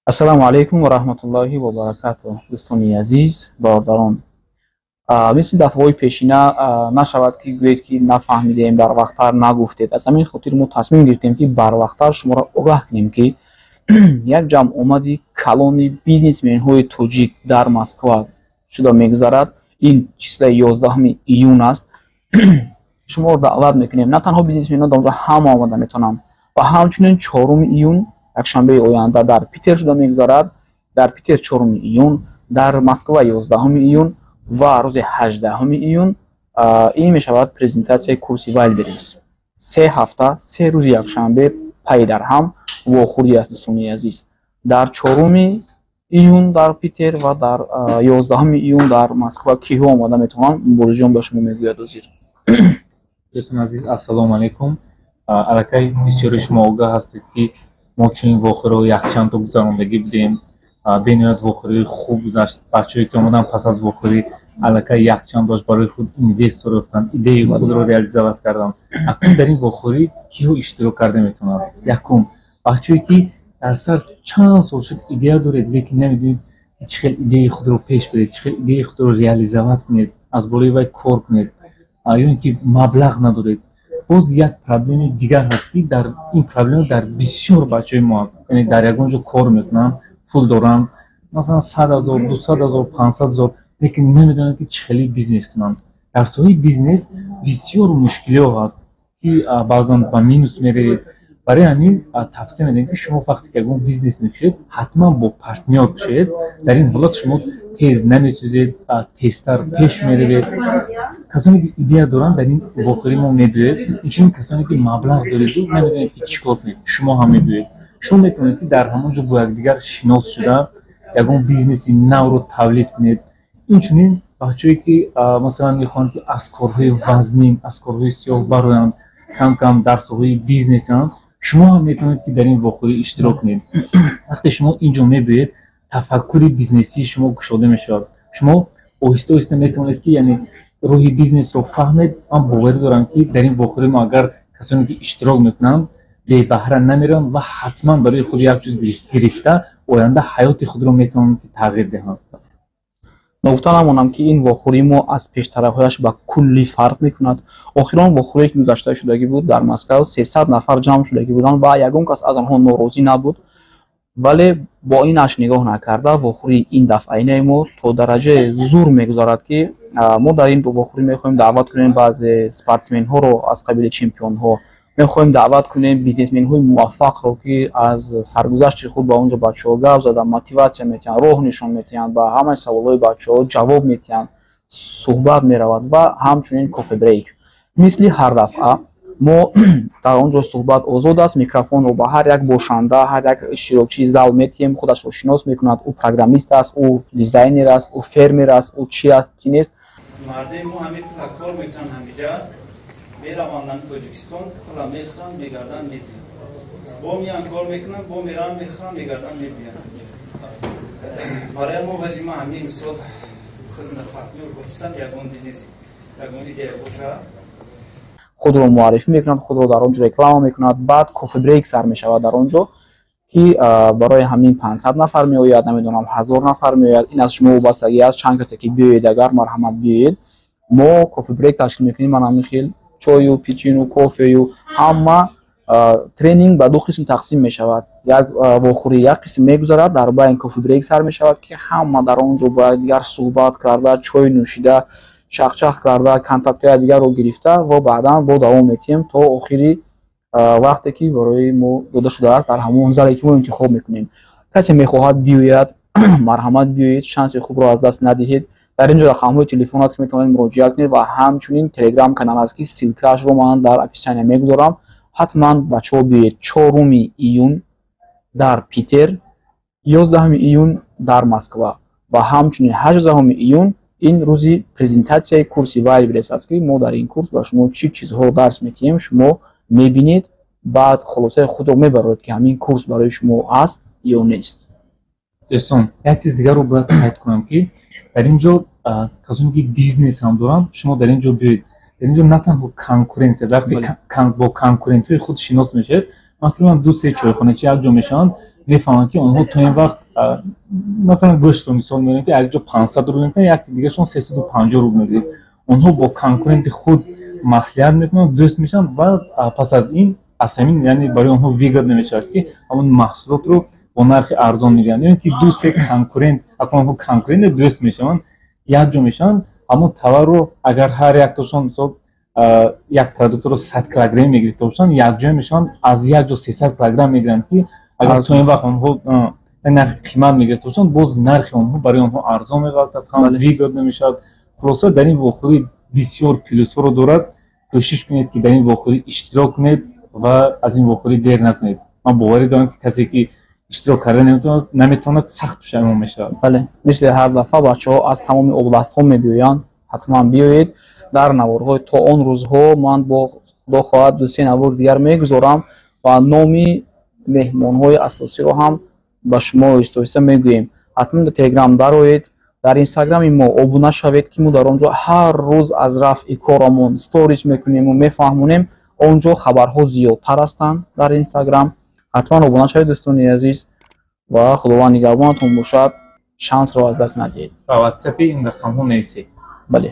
Ассалому алайкум ва раҳматуллоҳи ва баракатуҳ. Дӯстони азиз, бародарон, мисли дафъаҳои пешина нашавад, ки гӯед, ки нафаҳмидем, барвақттар нагуфтед. Аз ҳамин хотир мо тасмим гирифтем, ки барвақттар шуморо огаҳ кунем, ки як ҷамъомади калони бизнесменҳои тоҷик дар Москва шуда мегузарад. Ин числаи 11 июн аст. Шуморо даъват мекунем. На танҳо бизнесменҳо, дар онҷо ҳама омада метавонанд. Ва ҳамчунин 4 июн, якшанбеи оянда, дар Питер шуда мегузарад. Дар Питер 4 июн, дар Москва 11 июн ва рӯзи 18 июн ин мешавад презентатсияи курси Вайлдберриз. 3 ҳафта, 3 рӯзи якшанбе пай дар ҳам вохӯрӣ аст, дӯстони азиз. Дар 4 июн дар Питер ва дар 11 июн дар Москва киҳо омада метавонанд, Муборизҷон ба шумо мегӯяд ҳозир. Дӯстони азиз, ассалому алайкум. Аллакай бисёри шумо огаҳ ҳастед, ки мо чунин вохӯриҳо якчандто гузарондагӣ будем. Бениҳоят вохӯрии хуб гузашт. Бачаҳое, ки омаданд, пас аз вохӯрӣ аллакай якчанд дош барои худ инвестор ёфтанд, идеяи худро реализовать карданд. Акнун дар ин вохӯрӣ киҳо иштирок карда метавонанд? Якум, бачаҳое, ки дар сар чанд сол шуд идея доред, лекин намедонед, ки чӣ хел идеяи худро пеш баред, чӣ хел идеяи худро реализовать кунед, аз болои вай кор кунед, ё ин ки маблағ надоред. Боз як проблеми дигар ҳаст, ки дар ин проблема дар бисёр бачаҳои мо ҳаст, яъне дар ягон ҷо кор мекунанд, пул доранд, масалан 100 000, 200 000, 500 000, лекин намедонанд, ки чӣ хеле бизнес кунанд. Дар соҳаи бизнес бисёр мушкилиҳо ҳаст, ки баъзан ба минус меравед. Барои ҳамин тавсия медиҳем, ки шумо вақте ки ягон бизнес мекушед, ҳатман бо партнёр кушед. Дар ин ҳолат шумо тез намесӯзед, тезтар пеш меравед. Касоне, ки идея доранд, дар ин вохӯрӣ мо мебиёед. Инчунин касоне, ки маблағ дореду намедонед, ки чӣ кор кунед, шумо ҳам мебиёед. Шумо метавонед, ки дар ҳамон ҷо бо якдигар шинос шуда, ягон бизнеси навро тавлид кунед. Инчунин бачаҳое, ки масалан мехоҳанд, ки аз корҳои вазнин, аз корҳои сиёҳ бароянд, кам кам дар соҳаи бизнесанд, шумо ҳам метавонед, ки дар ин вохӯрӣ иштирок кунед. Вақте шумо ин ҷо мебиёед, тафаккури бизнесии шумо кушода мешавад. Шумо оҳиста оҳиста метавонед, ки яъне роҳи бизнесро фаҳмед. Ман боварӣ дорам, ки дар ин вохӯрӣ мо агар касоне, ки иштирок мекунанд, бебаҳра намераванд ва ҳатман барои худ як чиз гирифта, оянда ҳаёти худро метавонанд, ки тағйир диҳанд. Ногуфта намонам, ки ин вохӯрии мо аз пештараҳояш ба куллӣ фарқ мекунад. Охирон вохӯрие, ки гузашта шудагӣ буд дар Москав, 300 нафар ҷамъ шудагӣ буданд ва ягон кас аз онҳо норозӣ набуд. Вале бо инаш нигоҳ накарда, вохӯрии ин дафъаинаи мо то дараҷае зур мегузарад, ки мо дар ин вохӯрӣ мехоҳем даъват кунем баъзе спортсменҳоро аз қабили чемпионҳо, мехоҳем даъват кунем бизнесменҳои муваффақро, ки аз саргузашти худ ба он ҷо бачаҳо гап зада, мотиватсия метиҳанд, роҳ нишон метиҳанд, ба ҳамаи саволҳои бачаҳо ҷавоб метиҳанд, суҳбат меравад ва ҳамчунин кофе-брейк. Мисли ҳар дафъа мо дар он ҷо суҳбат озод аст. Микрофонро ба ҳар як бошанда, ҳар як иштирокчии зал метиҳем, худашро шинос мекунад: ӯ программист аст, ӯ дизайнер аст, ӯ фермер аст, ӯ чи аст, чӣ нест. Мардуми мо ҳамин пула кор мекунанд, ҳамиҷа мераванд Тоҷикистон, пула мехӯранд, мегарданд, мебиёнд, бо меян, кор мекунанд, бо мераванд, мехӯранд, мегарданд, мебиёнд. Барои мо вазима ҳамин мисол партнёр гуфтам, ягон бизнес, ягон идея бошад. Худро муаррифӣ мекунад, худро дар он ҷо реклама мекунад. Баъд кофе-брейк сар мешавад дар он ҷо, ки барои ҳамин 500 нафар меояд, намедонам, 1000 нафар меояд, ин аз шумо вобастагӣ аст. Чанд касе ки биёед, агар марҳамат, биёед. Мо кофе-брейк ташкил мекунем, ман ҳамин хел чою печенью, кофею ҳама. Тренинг ба ду қисм тақсим мешавад. Як вохӯрӣ як қисм мегузарад, дар байн кофе-брейк сар мешавад, ки ҳама дар он ҷо бо якдигар суҳбат карда, чой нӯшида, чахчах карда, контактҳои дигарро гирифта ва баъдан бо давом метиҳем то охири вақте, ки барои мо дода шудааст, дар ҳамон зале, ки мо интихоб мекунем. Касе мехоҳад биёяд, марҳамат, биёед, шанси хубро аз даст надиҳед. Дар ин ҷо рақамҳои телефон аст, ки метавонед муроҷиат кунед, ва ҳамчунин телеграм канал аст, ки ссылкаашро ман дар описания мегузорам. Ҳатман, бачаҳо, биёед: 4 июн дар Питер, 11 июн дар Москва ва ҳамчунин 18 июн, ин рӯзи презентатсияи курси Вайлдберриз аст, ки мо дар ин курс ба шумо чӣ чизҳоро дарс метиҳем, шумо мебинед, баъд хулосаи худро мебароред, ки ҳамин курс барои шумо аст ё нест. Дӯстон, як чиз дигарро бояд қайд кунам, ки дар ин ҷо касоне, ки бизнес ҳам доранд, шумо дар ин ҷо биёед. Дар ин ҷо на танҳо конкуренсия, вақте бо конкурентҳои худ шинос мешавед, масалан, ду се чойхоначи як ҷо мешаванд. Мефаҳманд, ки онҳо то ин вақт, масалан, гӯштро мисол меорем, ки як ҷо 500 рубл мекунанд, якти дигаршон 350 рубл мегиред. Онҳо бо конкуренти худ маслиҳат мекунанд, дӯст мешаванд ва пас аз ин аз ҳамин, яъне, барои онҳо выгодно мешавад, ки ҳамон маҳсулотро бо нархи арзон мегиранд. Ё ин ки ду се конкурент, акун онҳо конкурент, дӯст мешаванд, якҷо мешаванд, ҳамон товарро агар ҳар яктошон, мисол, як продуктро 100 килограмм мегирифта бошанд, якҷоя мешаванд, аз як ҷо 300 килограмм мегиранд, ки агар то ин вақт онҳо нархи қимат мегирифта бошанд, боз нархи онҳо барои онҳо арзон меғалтад, ҳам выгодно мешавад. Хулоса, дар ин вохӯрӣ бисёр плюсҳоро дорад. Кӯшиш кунед, ки дар ин вохӯрӣ иштирок кунед ва аз ин вохӯрӣ дер накунед. Ман боварӣ дорам, ки касе ки иштирок карда наметавонад, сахт пушаймон мешавад. Бале, мисли ҳар дафъа бачаҳо аз тамоми областҳо мебиёянд. Ҳатман биёед. Дар наворҳои то он рӯзҳо ман бо худо хоҳад ду-се навор дигар мегузорам ва номи меҳмонҳои асосиро ҳам ба шумо оҳиста оҳиста мегӯем. Ҳатман дар Телеграм дароед, дар Инстаграми мо обуна шавед, ки мо дар он ҷо ҳар рӯз аз рафъи корамон сторис мекунему мефаҳмонем. Он ҷо хабарҳо зиёдтар ҳастанд дар Инстаграм. Ҳатман обуна шавед, дӯстони азиз, ва Худованд нигаҳбонатон бошад. Шансро аз даст надиҳед. Ба Ватсапи ин рақамҳо нависед. Бале.